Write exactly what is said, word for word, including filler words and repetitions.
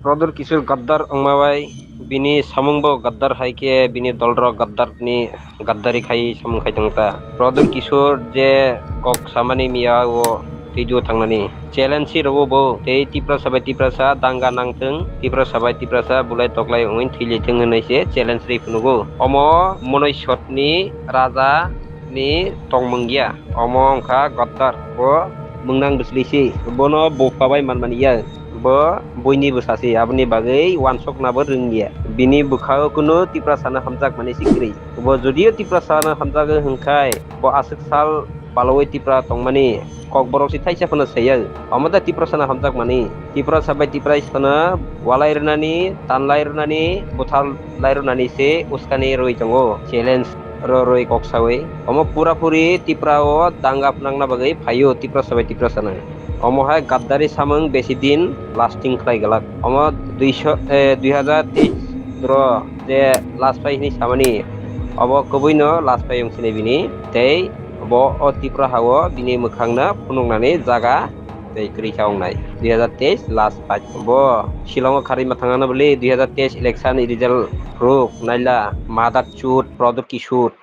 Prodor Kishore gaddar wngma bai bini samung bo gaddar hai khe bini dolrok gaddar ni gaddari khai samung khai tong ta. Prodor Kishore je kok samani miya o twidu thangnani challenge si rwo bo tei Tiprasa bai Tiprasa danga nangthwng, Tiprasa bai Tiprasa bulai toklai wngwi thwilithwng hwnwi se challenge ri phunugo. Omo monoi sotni raja ni tongmung ya. Omo wngkha gaddar, bo mungnang bwsli si. Bono bupha bai manmani ya. Bo buini bwsa si, aboni bagwi wansokna bo rwngya. Bini bwkha o kunu Tiprasano hamjakmani si kwrwi. Bo judio Tiprasano hamjagwi hwnkhai, bo aswk sal palaui Tipra tongmani kokborok si thaisa phano saiya. Omo da Tiprasano hamjakmani. Tiprasa bai Tiprasano walai rwnani, tanlai rwnani, butharlai rwnani se uskani rwi tongo. Challenge ro rwi kok saui. Omo pura puri Tipra o danga phnangna bagwi phaio Tiprasa bai Tiprasano. Omo hai gaddari samung besi din lasting khlai glak. Omo duiso, eh, dui hazar teis dro je last pai hwnwi samani, obo kwbwino last pai wng sinai bini. Tei bo o Tipra ha o bini mwkhangno phunuknani jaga tei kwrwi kha wngnai. Dui hazar teis last pai. Bo Shillong o kharwi ma thangna bwlwi dui hazar teis election result ruk naila mother chut Prodor Kishore.